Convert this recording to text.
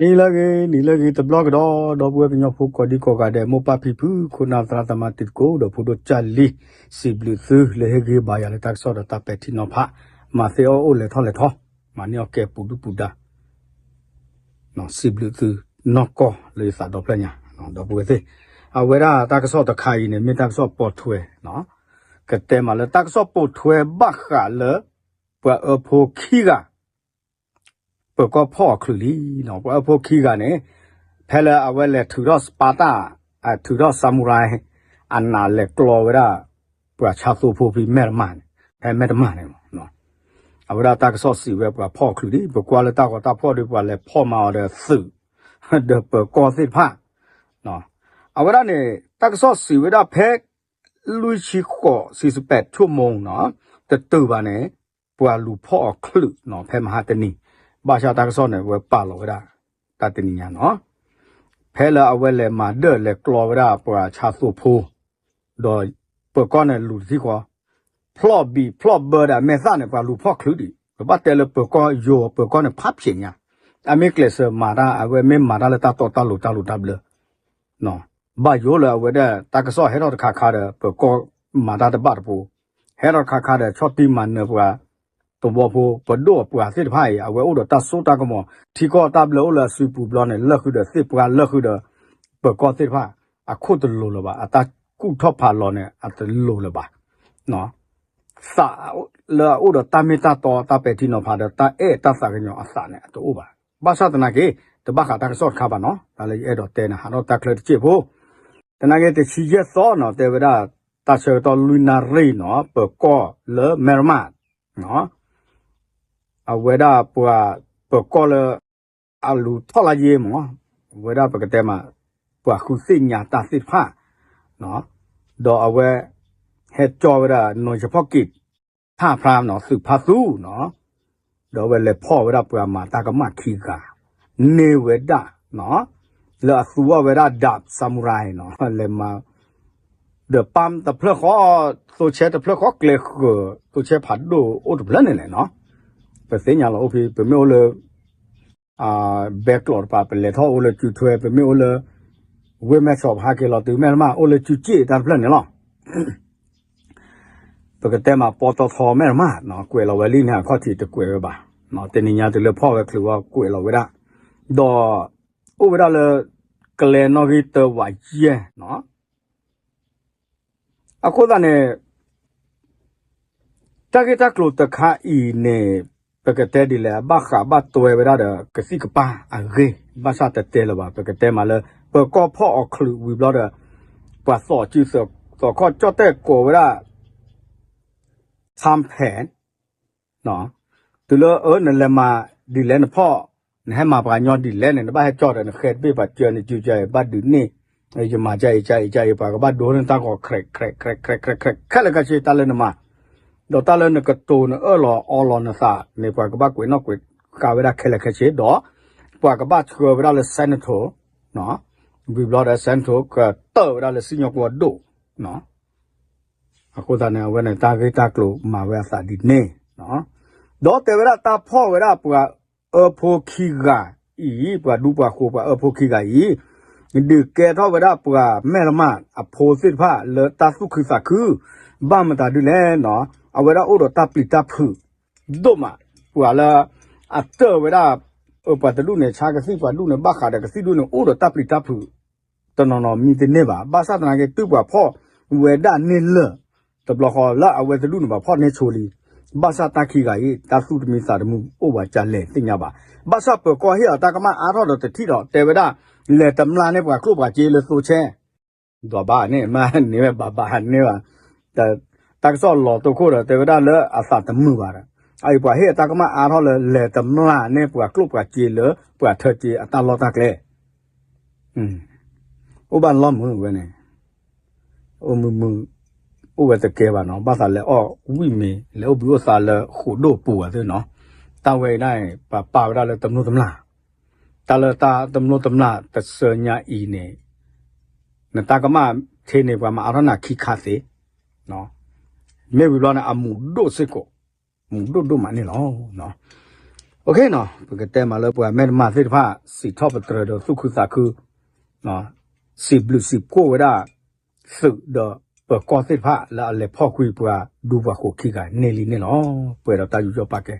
နံၤလၢအဂ့ၤ နံၤလၢအဂ့ၤ တဘျီကဒီး ဒီပုၢ်ဝဲၢ်ကညီဖိကိးဒံကိးဂၤဒဲး မိၢ်ပၢ်ဖံဖု ခိၣ်နၢ်သရၣ်သမါတံၤသကိး ဒီးဖိဒိၣ်ကၢ်လံၤ စံးဘျုးသုလၢဟ့ၣ်ဂံၢ်ဘါယၤလၢတၢ်ကစီၣ်ဒီး တၢ်ပဲာ်ထံနီၤဖး မၤသ့အီၣ်အိၣ်လဲၤထီၣ်လဲၤထီ မၤန့ၢ်အီၣ်ကဲပူၤဒုၣ်ပူၤဒါ စံးဘျုးသုနီၢ်ကီၢ်လၢယသးဒီဖျၢၣ်ညါ ဒီပုၢ်ဝဲၢ်သ့ၣ် အဝဲဒၣ်တၢ်ကစီၣ်တခါအံၤန့ၣ် မ့ၢ်တၢ်ကစီၣ်ပိာ်ထွဲ ကတဲမးလၢတၢ်ကစီၣ်ပိာ်ထွဲဘၣ်ဃးလၢ ပှၤအၢဖိခံဂၤ ပၢၤကီၢ်ဖီၣ်အီၤချုးလံ, ပှၤအၢဖိခံဂၤန့ၣ် ဖဲလၢအဝဲလဲၤထုးထီၣ် Sparta ထုးထီၣ် samurai အနးလဲၤကျီဝဲဒၣ် ပှၤဆါသိဖိဖဲမဲၢ်တမၢ်န့ၣ် ဖဲမဲၢ်တမၢ်န့ၣ် အဝဲဒၣ်တၢ်ကစီၣ်စံးဝဲပှၤဖီၣ်အီၤချုးလံ, ပကွၢ်လၢတၢ်ဂီၤတၢ်ဖီၣ်ဒီး ပှၤလဲၤဖီၣ်မၤအီၤဒီးသုး ဒီးပၢၤကီၢ်သ့ၣ်တဖၣ် အဝဲဒၣ်န့ၣ် တၢ်ကစီၣ်စံးဝဲဒၣ်ဖဲ လွံၢ်ဆံဃိး စံးစပဲး ဆိမိၣ်နီၤ တတုၤဘၣ်န့ၣ် ပှၤလူၤဖီၣ်အီၤချုးနီၤ ဖဲမဟါတနံၤ ဘၣ်ဆၣ်တၢ်ကစီၣ်န့ၣ် ဝဲပာ်လီၤဝဲဒၣ် တၢ်တနံၤညါနီၤ ဖဲလၢအဝဲလဲၤမၤဒၢၣ်လဲၤကျီဝဲဒၣ်ပှၤဆါသိဖိ ဒီးပၢၤကီၢ်န့ၣ်လူၤတထံၣ်ဃီ ဖျီၣ်ဘံၣ်ဖျီၣ်ဘၢဒီးအမဲာ်သၣ်န့ၣ် ပှၤလူၤဖီၣ်ချုးဒံး ပဘၣ်တဲလၢပၢၤကီၢ်ယိၤ ပၢၤကီၢ်န့ၣ်ဖးဖျဲးညါ အမ့ၢ်ကျဲးစၢးမၤတၢ် အဝဲမ့ၢ်မၤတၢ်လၢတၢ်တီတၢ်လိၤတၢ်လိၤတၢ်ဘျၢ ဘၣ်ယိၣ်လၢအဝဲဒၣ်တၢ်ကစီၣ်ဟဲထီၣ်တခါခါဒီး ပၢၤကီၢ်မၤတၢ်တဘၣ်တပူၤ, ဟဲထီၣ်တခါခါဒီး ဆီၣ်တံၢ်မၤနၢၤပှၤ သဝီဖိ ပဒိၣ်အပှၤသ့ၣ်တဖၣ်အံၤ အဝဲအိၣ်ဒီးတၢ်စိတၢ်ကမီၤ ထံကီၢ်တၢ်ဘျၢအိၣ်လၢအစုပူၤဘျီန့ၣ် လၢဃုာ်ဒီးသ့ၣ်ပှၢ် လၢဃုာ်ဒီး ပၢၤကီၢ်သ့ၣ်တဖၣ် အခိၣ်တလိၤလၢၤဘၣ် အတၢ်ကူၣ်ထီၣ်ဖးလီၤန့ၣ် အတလိၤလၢၤဘၣ် သးလၢအအိၣ်ဒီးတၢ်မ့ၢ်တၢ်တီ တၢ်ပဲာ်ထံနီၤဖးဒီး တၢ်အဲၣ်တၢ်သးကညီၤအသးန့ၣ် အတအိၣ်ဘၣ်. ဘၣ်ဆၣ်သနာ်က့ တဘၣ်ဃးတၢ်ကစီၣ်တခါဘၣ်နီၤ တၢ်လၢယအဲၣ်ဒိးတဲန့ၣ် ဟးထီၣ်တၢ်ချၢတစဲးဖိ သနာ်က့ တဆံယဲၢ်သီနီၤ တဲဝဲဒၣ် တၢ်ဆၢကတီၢ်လွံၢ်နၣ်ရံၣ်နီၤ ပၢၤကီၢ်လၢမဲၢ်ရမၢ် အဝဲဒၣ်ပှၤ ပၢၤကီၢ်လၢ အလူၤထီၣ်လၢယ့မး အဝဲဒၣ်ပကတဲမး ပှၤဃုသ့ၣ်ညါတၢ်သ့ၣ်တဖၣ် ဒီးအဝဲ ဟဲကၠီဝဲဒၣ် နီၢ်ယဖီၣ်က့ၤ ထၣ်ဖျါနီၤ သုးဖါသူနီၤ ဒီးအဝဲလဲၤဖီၣ်ဝဲဒၣ်ပှၤမၤတၢ်ကမၣ်ခံဂၤ န့ၢ်ဝဲဒၣ် လၢအသူအီၤဝဲဒၣ် dab samurai နီၤ လဲၤမၤ ဒီးပၢ်တဖျၢၣ်ဃီ သိဆဲတဖျၢၣ်ဃီကျဲဃၢၤ သိဆဲဖးဒိၣ်အိၣ်တဖျၢၣ်န့ၣ်လဲၣ်နီၤ ပသ့ၣ်ညါလီၤအိၣ်ဖဲ ပမ့ၢ်အိၣ်လၢ ဘဲကျိးတပၤ ပလဲၤထီၣ်အိၣ်လၢစုထွဲ ပမ့ၢ်အိၣ်လၢ ဝ့ၢ်မဲၢ်ဆီး ပဟးက့ၤလီၤတုၤမဲၢ်တမၢ် အိၣ်လၢစုစ့ၣ်တၢ်တဖျၢၣ်န့ၣ်လီၤ ပကတဲမး ပီတီထီမဲၢ်တမၢ် ကွဲးလီၤဝဲလံန့ၣ် အခီၣ်ထံးတကွဲးဝဲဘၣ် တနံၤညါတုၤလၢဖီၣ်ဝဲချုးဝဲကွဲးလီၤဝဲဒၣ် ဒီး အိၣ်ဝဲဒၣ်လၢ ကျဲနီၣ်ဂံၢ်တၢဝးယဲၢ်နီၤ အဃိသတးန့ၣ် တၢ်ဂ့ၢ်တၢ်ကျိၤတခါအံၤန့ၣ် ပကတဲဒ်လဲၣ် အဘၣ်ဃးဘၣ်တွဲဝဲဒၣ်ဒီး ကသံၣ်ကပၢ်အဂ့ၢ် ဘၣ်ဆၣ်တတဲလၢၤဘၣ် ပကတဲမးလၢ ပၢၤကီၢ်ဖီၣ်အီၤချုးဝံၤဘျီဒီး ပှၤသိးစု သိးခီၣ်ကၠီၣ်တဲၣ်ကိးဝဲဒၣ် time plan တုၤလၢအၢ နလဲၤမၤဒ်လဲၣ်နဖီၣ် နဟဲမၤပှၤကညီဒ်လဲၣ်န့ၣ် နဘၣ်ဟဲကၠီဒီး နဃဲတဘ့ၣ်ပှၤကၢန့ၣ် ကၠူကၢအံၤ ဘၣ်ဒုးန့ၢ် ယမၤကၢအံၤကၢအံၤကၢအံၤ ပှၤကဘၣ်ဒိန့ၢ်တၢ်ဂီၤ ခြဲးခြဲး ခဲလၢာ်ခဲဆ့ တၢ်လၢနမၤ ဒီးတၢ်လၢနကတိၤနအၢၣ်လီၤအီလီၤနသးန့ၣ် ပှၤကဘၣ်ကွဲးနီၣ်ကွဲးဃာ်ဝဲဒၣ်ခဲလၢာ်ခဲဆ့ ဒီး ပှၤကဘၣ်ဆှၢဝဲဒၣ်လၢ senator ဝံၤဘျီဒီး senator ကတၢၢ်ဝဲဒၣ်လၢစံၣ်ညီၣ်ကွီၢ်ဒိၣ် အဃိသတးန့ၣ် အဝဲန့ၣ်တၢ်ဂ့ၢ်တၢ်ကျိၤမၤဝဲအသးဒ်န့ၣ် ဒီးတဲဝဲဒၣ်တၢ်ဖီၣ်ဝဲဒၣ်ပှၤအၢဖိခံဂၤအံၤ ပှၤဒူပှၤဃိၤပှၤအၢဖိခံဂၤအံၤ ဒုးကဲထီၣ်ဝဲဒၣ်ပှၤမဲၢ်တမၢ်အဖိသ့ၣ်တဖၣ်လၢတၢ်သူၣ်ခုသးခု ဘၣ်မတၤဒ်လဲၣ်နီၤ အဝဲဒၣ်အိၣ်ဒီးတၢ်ပျံၤတၢ်ဖုး ဒိၣ်မး ပှၤလၢ အတၢၢ်ဝဲဒၣ် ပှၤတဒူၣ်န့ၣ် ဆါကသံၣ်ပှၤဒူၣ်န့ၣ် ဘၣ်ဃးဒီးကသံၣ်ဒူၣ်န့ၣ် အိၣ်ဒီးတၢ်ပျံၤတၢ်ဖုး တနီၤနီၤမံတန့ၢ်ဘၣ်. ဘၣ်ဆၣ်သနာ်က့ တုၤပှၤဖီၣ်ဝဲဒၣ်န့ၢ်လၢၢ် တဘျီဃီလၢအဝဲတဒူၣ်န့ၣ် ပှၤဖီၣ်န့ၢ်ဆိလံ. ဘၣ်ဆၣ်တၢ်ခံဂၤအံၤ တၢ်သူၣ်တမံသးတမုာ်အိၣ်ဝဲကလဲၣ်သ့ၣ်ညါဘၣ်. ဘၣ်ဆၣ်ပၢၤကီၢ်ဟ့ၣ်အီၤတၢ်ကမၣ်အါထီၣ်ဒီးတထံၣ်ဒီး တဲဝဲဒၣ် လဲၤတမျၢ်န့ၢ်ပှၤကျိၣ်ပှၤစ့လၢသိဆဲ ဒွးဘၣ်န့ၣ် မ့ၢ်န့ၢ်ဝဲဘၣ်ဘၣ်န့ၢ်ဘၣ် တၢ်ကစီၣ်လီၤတိခိၣ်ဒီး တဲဝဲဒၣ်လၢအသးတမုာ်ဘၣ်ဒီး အအံၤပှၤဟ့ၣ်အတၢ်ကမၣ်အါထီၣ်လၢ လဲၤတမျၢ်န့ၢ်ပှၤကျိၣ်ပှၤစ့လၢပှၤထၢက့ၤအတၢ်လီၢ်တၢ်ကျဲ အိၣ်ဘၣ်လီၢ်မုာ်ဝဲန့ၣ် အိၣ်မုာ်မုာ် အိၣ်ဝဲတကဲဘၣ်နီၤ. ဘၣ်သးလဲၤအီၣ်ဝံၣ်မ့ၤ လဲၤအိၣ်ဘှံးအိၣ်သါလၢဃိာ်ဒိၣ်ပူၤဘၣ်သ့ၣ်နီၤ. တၢ်ဝဲအံၤန့ၣ် ပှၤပာ်ဝဲဒၣ်လၢတမျိၢ်တမျာ် တၢ်လၢတၢ်တမျိၢ်တမျာ်တစၢညါအံၤန့ၣ် နတၢ်ကမၣ်ထဲန့ၣ် ပှၤမၤအါထီၣ်နၤခံခါသ့ မ့ၢ်ဝံၤဘျီန့ၣ် အမူးဒိၣ်စ့ၢ်ကီး မူးဒိၣ်ဒိၣ်မးန့ၣ်လီၤ. ပကတဲမးလၢပှၤမဲာ်တမၤသ့ၣ်တဖၣ် စံးထီၣ်ပတြၢၤဒီးသူၣ်ခုသးခု စံးဘျုးစံးဖှိၣ်ဝဲဒၣ် သုးဒီးပၢၤကီၢ်သ့ၣ်တဖၣ်လၢအလဲၤဖီၣ်ကွံာ်ပှၤဒူပှၤဃိးခံဂၤန့ၣ်လံန့ၣ်လီၤ. ပှဲၤဒီးတၢ်ယူးယီၣ်ပာ်ကဲ